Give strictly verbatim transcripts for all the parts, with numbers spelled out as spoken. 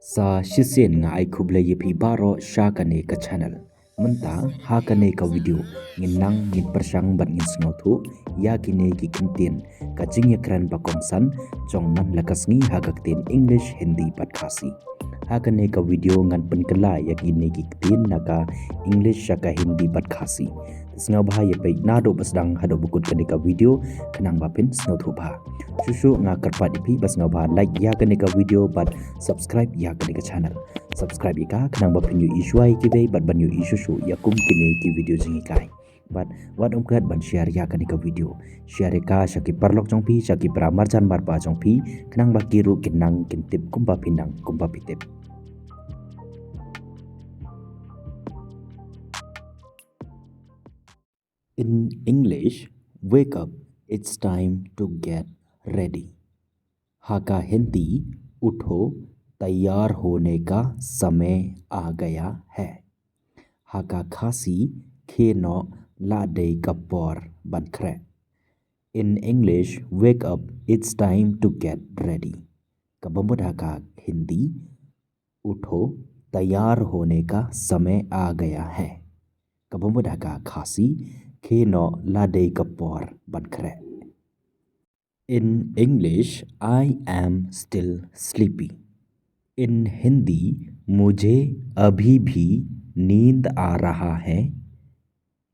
Sa shisien nga ai khublei ïa phi baroh sha kane ka channel. Mynta ha kane ka video ngin nang ngin pyrshang bad ngin sngewthuh ïa kine ki kyntien ka jingïakren ba kongsan jong man la ka sngi ha ka ktien English, Hindi bad Khasi. Ha kane ka video ngan pynkylla ïa kine ki ktien na ka English sha ka Hindi bad Khasi. Sngewbha ïa peit naduh ba sdang haduh ba kut kane ka video khnang ba phin sngewthuh bha. Shuh shuh nga kyrpad ïa phi ba sngewbha like ïa kane ka video bad subscribe ïa kane ka channel. Subscribe ïa ka khnang ba phin ïohi shuwa ïa kiwei bad ban ïohi shuh shuh ïa kum kine ki video jinghikai. Bad wat ym klet ban share ïa kane ka video. Share ïa ka sha ki paralok jong phi, sha ki para marjan marpa jong phi khnang ba ki ruh kin nang kin tip kumba phi nang kumba phi tip. In English, wake up, it's time to get ready. Ha ka Hindi, उठो, तैयार होने का समय आ गया है. Ha ka Khasi, khie noh, la dei ka por ban khreh. In English, wake up, it's time to get ready. Kaba mut ha ka Hindi, उठो, तैयार होने का समय आ गया है. Kaba mut ha ka Khasi, khie noh, la dei ka por ban khreh. In English, I am still sleepy. In Hindi, मुझे अभी भी नींद आ रहा है.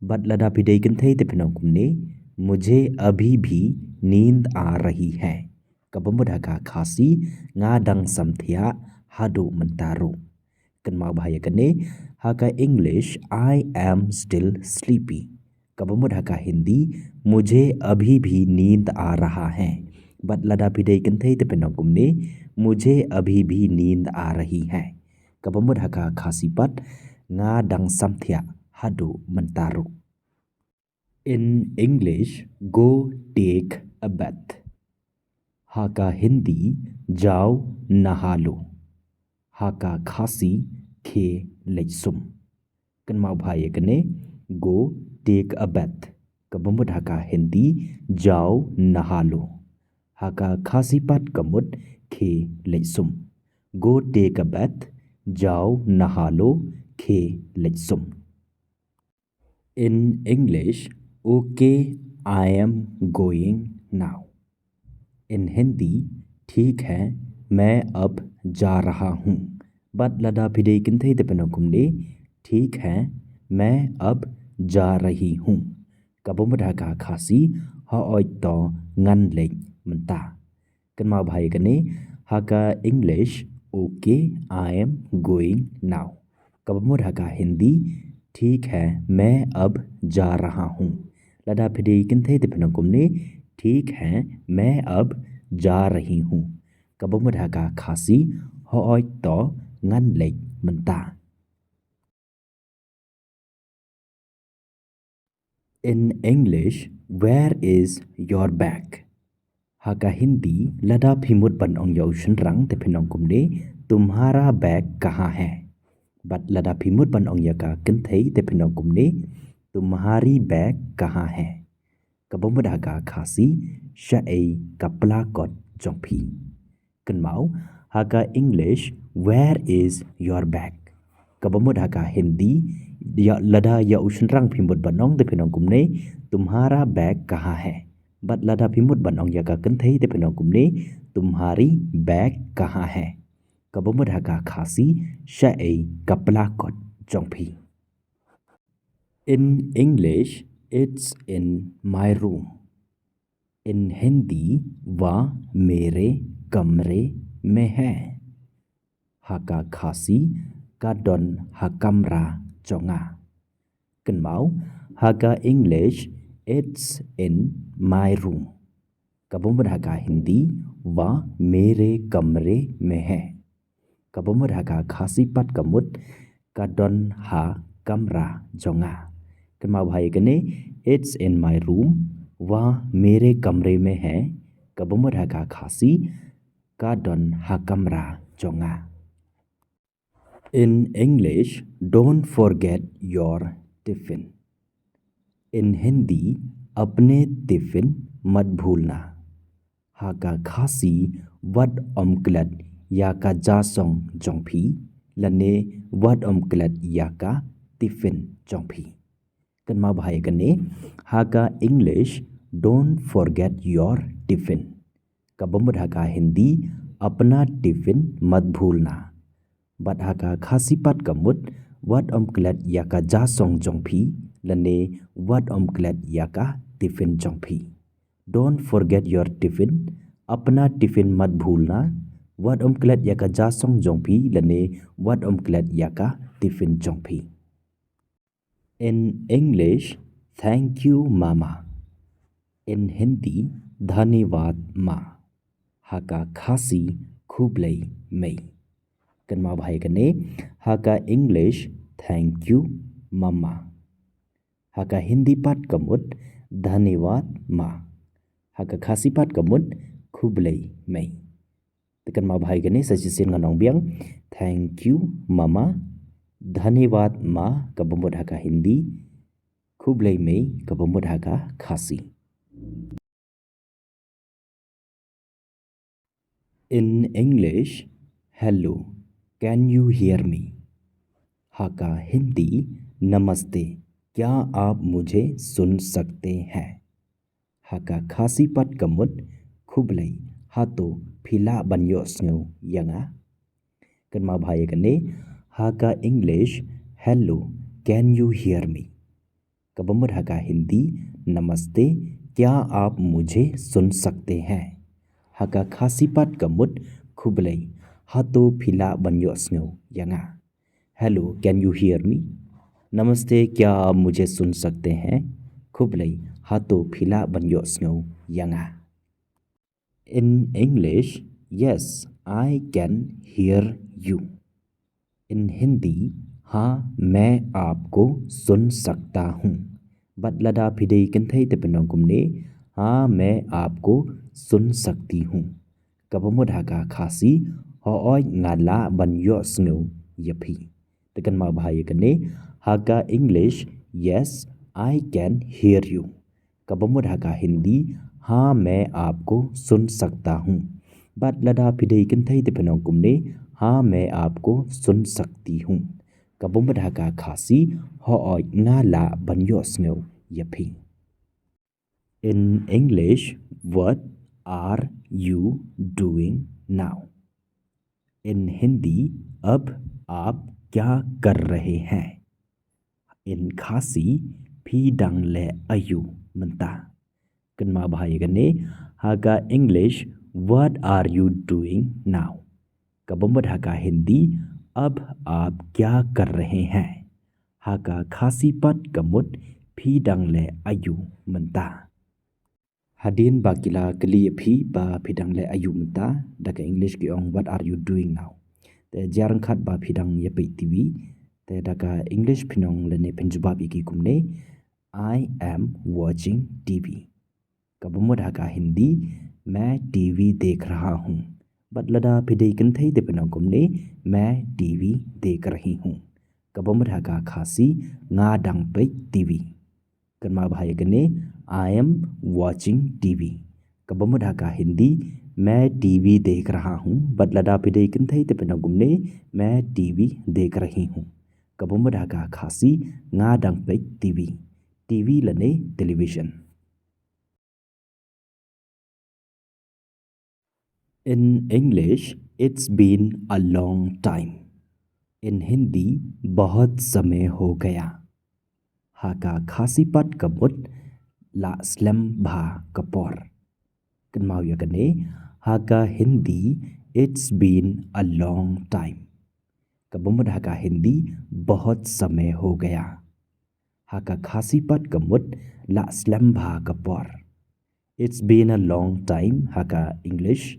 Bad lada phi dei kynthei te phin ong kumne, मुझे अभी भी नींद आ रही है. Kaba mut ha ka Khasi, nga dang samthiah haduh mynta ruh. Kynmaw bha ïa kane, ha ka English, I am still sleepy. Kaba mut ha ka Hindi, मुझे अभी भी नींद आ रहा है. Bad lada phi dei kynthei te phin ong kumne, मुझे अभी भी नींद आ रही है. Kaba mut ha ka Khasi pat, nga dang samthiah haduh mynta ruh. In English, go take a bath. Ha ka Hindi, जाओ नहा लो. Ha ka Khasi, khie leit sum. Kynmaw bha ïa kane, go take a bath. Kaba mut ha ka Hindi, जाओ नहा लो. Ha ka Khasi pat ka mut, khie leit sum. Go take a bath, जाओ नहा लो, khie leit sum. In English, okay, I am going now. In Hindi, ठीक है, मैं अब जा रहा हूँ. Bad lada phi dei kynthei te phin ong kumne, ठीक है, मैं अब जा रही हूँ. Kaba mut ha ka Khasi, hooid to ngan leit mynta. Kynmaw bha ïa kane, ha ka English, okay, I am going now. Kaba mut ha ka Hindi, ठीक है, मैं अब जा रहा हूँ. Lada phi dei kynthei te phin ong kumne, ठीक है, मैं अब जा रही हूँ. Kaba mut ha ka Khasi, hooid to ngan leit mynta. In English, where is your bag? Ha ka Hindi, lada phi mut ban ong ïa u shynrang te phin ong kumne, तुम्हारा बैग कहाँ है? Bad lada phi mut ban ong ïa ka kynthei te phin ong kumne, तुम्हारी बैग कहाँ है? Kaba mut ha ka Khasi, shaei ka pla kot jong phi? Kynmaw, ha ka English, where is your bag? Kaba mut ha ka Hindi, ïa lada ïa u shynrang phi mut ban ong te phin ong kumne, तुम्हारा बैग कहाँ है? Bad lada phi mut ban ong ïa ka kynthei te phin ong kumne, तुम्हारी बैग कहाँ है? Kaba mut ha ka Khasi, shaei ka pla kot jong phi? In English, it's in my room. In Hindi, वह मेरे कमरे में है. Ha ka Khasi, ka don ha kamra jong nga. Kynmaw, ha ka English, it's in my room. Kaba mut ha ka Hindi, वह मेरे कमरे में है. Kaba mut ha ka Khasi pat ka mut, ka don ha kamra jong nga. Kynmaw bha ïa kane, it's in my room, वह मेरे कमरे में है. Kaba mut ha ka Khasi, ka don ha kamra jong nga. In English, don't forget your tiffin. In Hindi, अपने टिफिन मत भूलना. Ha ka Khasi, wat ym klet ïa ka ja song jong phi, lane wat ym klet ïa ka tiffin jong phi. Kynmaw bha ïa kane, ha ka English, don't forget your tiffin. Kaba mut ha ka Hindi, apna tiffin mat bhulna. Bad ha ka Khasi pat ka mut, wat ym klet ïa ka ja song jong phi, lane wat ym klet ïa ka tiffin jong phi. Don't forget your tiffin, apna tiffin mat bhulna, wat ym klet ïa ka ja song jong phi, lane wat ym klet ïa ka tiffin jong phi. In English, thank you, Mama. In Hindi, dhanyavad, Ma. Ha ka Khasi, khublei mei. Kynmaw bha ïa kane, ha ka English, thank you, Mama. Ha ka Hindi pat ka mut, dhanyavad, Ma. Ha ka Khasi pat ka mut, khublei mei. Te kynmaw bha ïa kane, sa shisien ngan ong biang. Thank you, Mama. Dhanyavad, Ma, kaba mut ha ka Hindi. Khublei mei, kaba mut ha ka Khasi. In English, hello, can you hear me? Ha ka Hindi, नमस्ते, क्या आप मुझे सुन सकते हैं? Ha ka Khasi pat ka mut, khublei, hato phi lah ban ïohsngew ïa nga? Kynmaw bha ïa kane, ha ka English, hello, can you hear me? Kaba mut ha ka Hindi, नमस्ते, क्या आप मुझे सुन सकते हैं? Ha ka Khasi pat ka mut, khublei, hato phi lah ban ïohsngew ïa nga? Hello, can you hear me? नमस्ते, क्या आप मुझे सुन सकते हैं? Khublei, hato phi lah ban ïohsngew ïa nga? In English, yes, I can hear you. In Hindi, हाँ, मैं आपको सुन सकता हूँ. Bad lada phi dei kynthei te phin ong kumne, हाँ, मैं आपको सुन सकती हूँ. Kaba mut ha ka Khasi, hooid nga lah ban ïohsngew ïa phi. Te kynmaw bha ïa kane, ha ka English, yes, I can hear you. Kaba mut ha ka Hindi, हाँ, मैं आपको सुन सकता हूँ. Bad lada phi dei kynthei te phin ong kumne, हाँ, मैं आपको सुन सकती हूँ. Kaba mut ha ka Khasi, hooid nga lah ban ïohsngew ïa phi. In English, what are you doing now? In Hindi, अब आप क्या कर रहे हैं? In Khasi, phi dang leh aïu mynta? Kynmaw bha ïa kane, ha ka English, what are you doing now? Kaba mut ha ka Hindi, अब आप क्या कर रहे हैं? Ha ka Khasi pat ka mut, phi dang leh aïu mynta? Hadien ba ki la kylli ïa phi ba phi dang leh aïu mynta, da ka English ki ong, what are you doing now? Te jia ryngkat ba phi dang ïa peit T V, te da ka English phin ong lane phin jubab ïa ki kumne, I am watching T V. Kaba mut ha ka Hindi, मैं टीवी देख रहा हूँ. Bad lada phi dei kynthei te phin ong kumne, मैं टीवी देख रही हूँ. Kaba mut ha ka Khasi, nga dang peit T V. Kynmaw bha ïa kane, I am watching T V. Kaba mut ha ka Hindi, मैं टीवी देख रहा हूँ. Bad lada phi dei kynthei te phin ong kumne, मैं टीवी देख रही हूँ. Kaba mut ha ka Khasi, nga dang peit T V. T V lane television. In English, it's been a long time. In Hindi, बहुत समय हो गया. Ha ka Khasi pat ka mut, la slem bha ka por. Kynmaw ïa kane, ha ka Hindi, it's been a long time. Kaba mut ha ka Hindi, बहुत समय हो गया. Ha ka Khasi pat ka mut, la slem bha ka por. It's been a long time, ha ka English.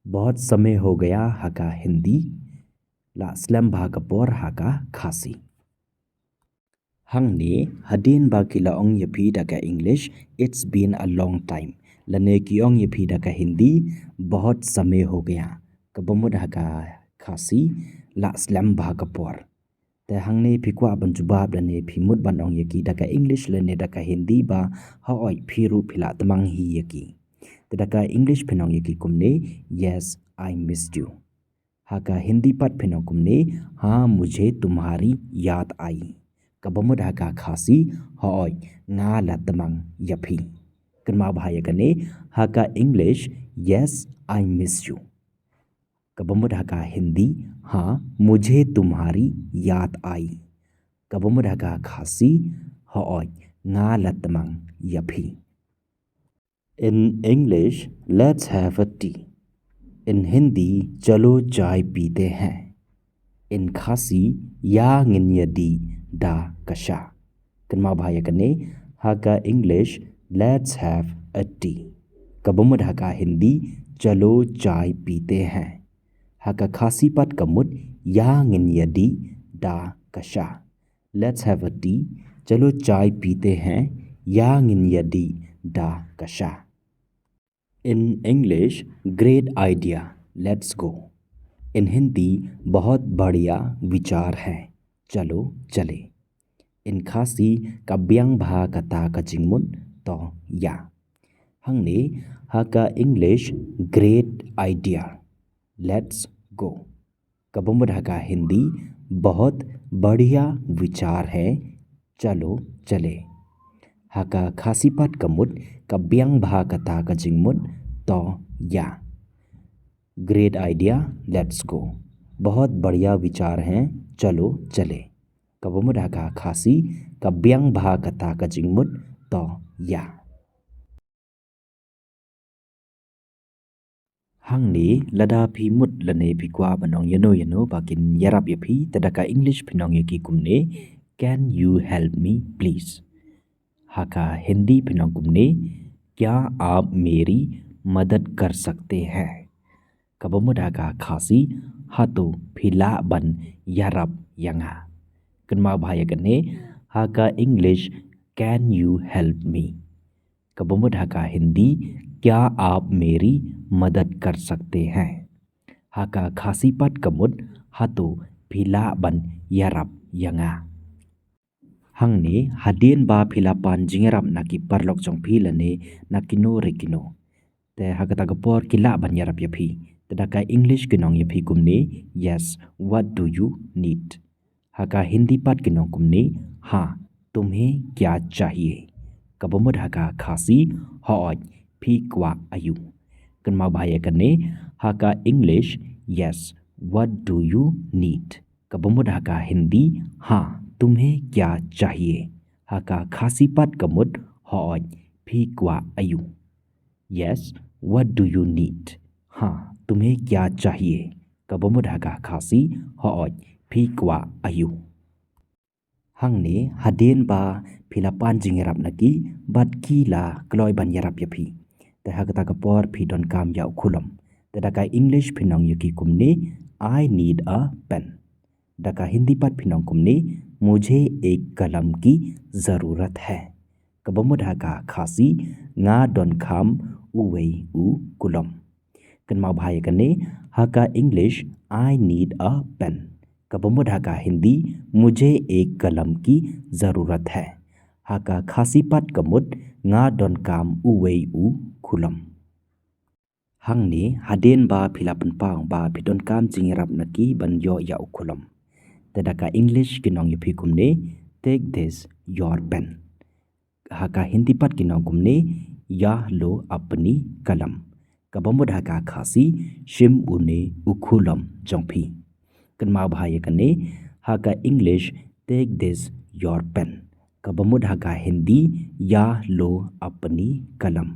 बहुत समय हो गया, ha ka Hindi. La slem bha ka por, ha ka Khasi. Hangne, hadien ba ki la ong ïa phi da ka English, it's been a long time. Lane ki ong ïa phi da ka Hindi, बहुत समय हो गया. Kaba mut ha ka Khasi, la slem bha ka por. Te hangne phi kwah ban jubab lane phi mut ban ong ïa ki da ka English lane da ka Hindi ba, hooid phi ruh phi la tmang hi ïa ki. Te da ka English phin ong ïa ki kumne, yes, I missed you. Ha ka Hindi pat phin ong kumne, हाँ मुझे तुम्हारी याद आई. Kaba mut ha ka Khasi, hooid, nga la tbang ïa phi. Kynmaw bha ïa kane, ha ka English, yes, I miss you. Kaba mut ha ka Hindi, हाँ मुझे तुम्हारी याद आई. Kaba mut ha ka Khasi, hooid, nga la tbang ïa phi. In English, let's have a tea. In Hindi, चलो चाय पीते हैं. In Khasi, ïa ngin ïa dih da ka sha. Kynmaw bha ïa kane, ha ka English, let's have a tea. Kaba mut ha ka Hindi, चलो चाय पीते हैं. Ha ka Khasi pat ka mut, ïa ngin ïa dih da ka sha. Let's have a tea. चलो चाय पीते हैं. Ïa ngin ïa dih da ka sha. In English, great idea. Let's go. In Hindi, बहुत बढ़िया विचार है. चलो चले. In Khasi, ka biang bha kata ka jingmut, to ïa. Hangne, ha ka English, great idea. Let's go. Kaba mut ha ka Hindi, बहुत बढ़िया विचार है, चलो चले. Ha ka Khasi pat ka mut, ka biang bha kata ka jingmut, to ïa. Great idea, let's go. बहुत बढ़िया विचार है, चलो चले. Kaba mut ha ka Khasi, ka biang bha kata ka jingmut, to ïa. Hangne, lada phi mut lane phi kwah ban ong ïano ïano ba kin ïarap ïa phi, te da ka English phin ong ïa ki kumne, can you help me, please? Ha ka Hindi phin ong kumne, क्या आप मेरी मदद कर सकते हैं? Kaba mut ha ka Khasi, hato phi lah ban ïarap ïa nga? Kynmaw bha ïa kane, ha ka English, can you help me? Kaba mut ha ka Hindi, क्या आप मेरी मदद कर सकते हैं? Ha ka Khasi pat ka mut, hato phi lah ban ïarap ïa nga? Hangne, hadien ba phi la pan jingïarap na ki paralok jong phi lane na kino re kino, te ha kata ka por ki lah ban ïarap ïa phi. Te da ka English kin ong ïa phi kumne, yes, what do you need? Ha ka Hindi pat kin ong kumne, हाँ, तुम्हें क्या चाहिए? Kaba mut ha ka Khasi, hooid, phi kwah aïu? Kynmaw bha ïa kane, ha ka English, yes, what do you need? Kaba mut ha ka Hindi, हाँ, तुम्हें क्या चाहिए? Ha ka Khasi pat ka mut, hooid, phi kwah aïu? Yes, what do you need? हाँ, तुम्हें क्या चाहिए? Kaba mut ha ka Khasi, hooid, phi kwah aïu? Hangne, hadien ba phi la pan jingïarap na ki, bad ki la kloi ban ïarap ïa phi, te ha kata ka por phi donkam ïa u khulom. Te da ka English phin ong ïa ki kumne, I need a pen. Da ka Hindi pat phin ong kumne, मुझे एक कलम की ज़रूरत है. Kaba mut ha ka Khasi, nga donkam uwei u khulom. Kynmaw bha ïa kane, ha ka English, I need a pen. Kaba mut ha ka Hindi, मुझे एक कलम की ज़रूरत है. Ha ka Khasi pat ka mut, nga donkam uwei u khulom. Hangne, hadien ba phi la pynpaw ba phi donkam jingïarap na ki ban ïoh ïa u khulom, te da ka English kin ong ïa phi kumne, take this your pen. Ha ka Hindi pat kin ong kumne, यह लो अपनी कलम. Kaba mut ha ka Khasi, shim une u khulom jong phi. Kynmaw bha ïa kane, ha ka English, take this your pen. Kaba mut ha ka Hindi, यह लो अपनी कलम.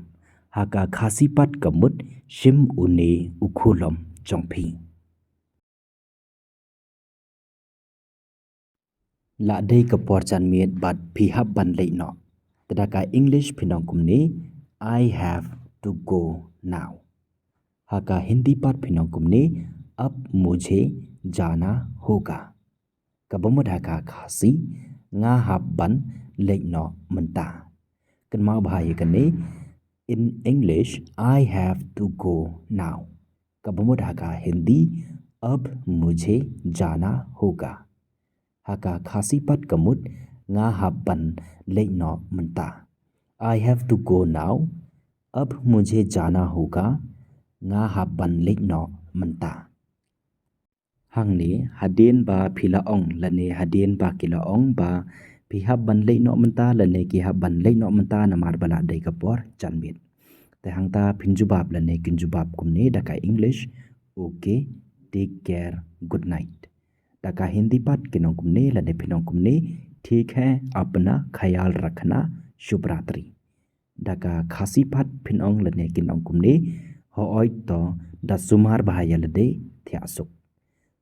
Ha ka Khasi pat ka mut, shim une u khulom jong phi. La dei ka por janmiet bad phi hap ban leit noh. Te da ka English phin ong kumne, I have to go now. Ha ka Hindi pat phin ong kumne, अब मुझे जाना होगा. Kaba mut ha ka Khasi, nga hap ban leit noh mynta. Kynmaw bha ïa kane, in English, I have to go now. Kaba mut ha ka Hindi, अब मुझे जाना होगा. Ha ka Khasi pat ka mut, nga hap ban leit noh mynta. I have to go now. अब मुझे जाना होगा. Nga hap ban leit noh mynta. Hangne hadien ba phi la ong lane hadien ba ki la ong ba phi hap ban leit noh mynta lane ki hap ban leit noh mynta namar ba la dei ka por janmiet. Te hangta phin jubab lane kin jubab kumne da ka English, okay, take care, good night. Da ka Hindi pat kin ong kumne lane phin ong kumne, ठीक है, अपना ख्याल रखना, शुभ रात्रि. Da ka Khasi pat phin ong lane kin ong kumne, hooid to, da sumar bha ïa lade, thiah suk.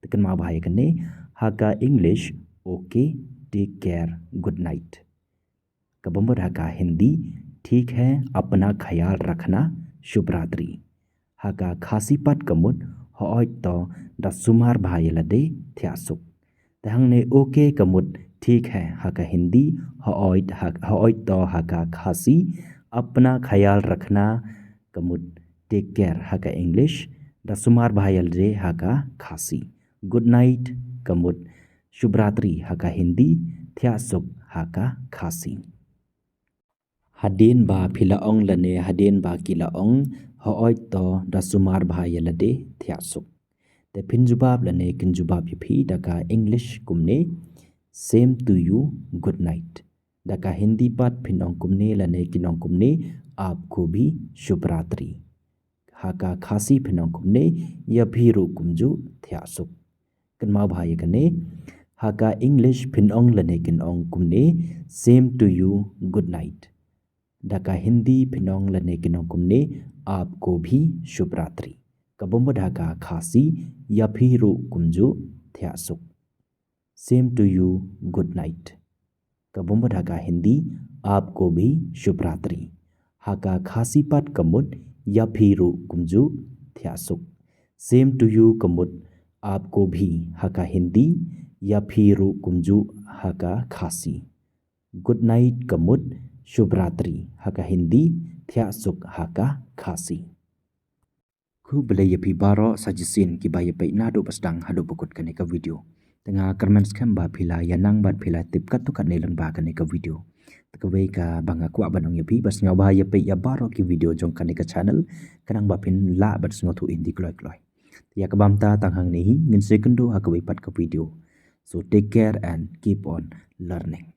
Te kynmaw bha ïa kane, ha ka English, okay, take care, good night. Kaba mut ha ka Hindi, ठीक है, अपना ख्याल रखना, शुभ रात्रि. Ha ka Khasi pat ka mut, hooid to, da sumar bha ïa lade, thiah suk. Te hangne okay ka mut, ठीक है, ha ka Hindi, hooid, ha, hooid to, ha ka Khasi, अपना ख्याल रखना ka mut, take care, ha ka English, da sumar bha ïa lade, ha ka Khasi. Good night ka mut, शुभ रात्रि, ha ka Hindi, thiah suk, ha ka Khasi. Hadien ba phi la ong lane hadien ba ki la ong, hooid to, da sumar bha ïa lade, thiah suk. Te phin jubab lane kin jubab ïa phi da ka English kumne, same to you, good night. Da ka Hindi pat phin ong kumne lane kin ong kumne, आपको भी शुभ रात्रि. Ha ka Khasi phin ong kumne, ïa phi ruh kumjuh, thiah suk. Kynmaw bha ïa kane, ha ka English phin ong lane kin ong kumne, same to you, good night. Da ka Hindi phin ong lane kin ong kumne, आपको भी शुभ रात्रि. Kaba mut ha ka Khasi, ïa phi ruh kumjuh, thiah suk. Same to you, good night. Kaba mut ha ka Hindi, आपको भी शुभ रात्रि. Ha ka Khasi pat ka mut, ïa phi ruh kumjuh, thiah suk. Same to you ka mut, आपको भी, ha ka Hindi, ïa phi ruh kumjuh, ha ka Khasi. Good night ka mut, शुभ रात्रि, ha ka Hindi, thiah suk, ha ka Khasi. Khublei ïa phi baroh sa shisien kiba ïa peit naduh ba sdang haduh ba kut kane ka video. Te nga kyrmen skhem ba phi la ïa nang bad phi la tip katto katne lyngba kane ka video. Te kawei kaba nga kwah ban ong ïa phi ba sngewbha ïa peit ïa baroh ki video jong kane ka channel, khnang ba phin lah ban sngewthuh Hindi kloi kloi. Te ïa kaba mynta tang hangne hi, ngin sa ïakynduh ha kawei pat ka video. So take care and keep on learning.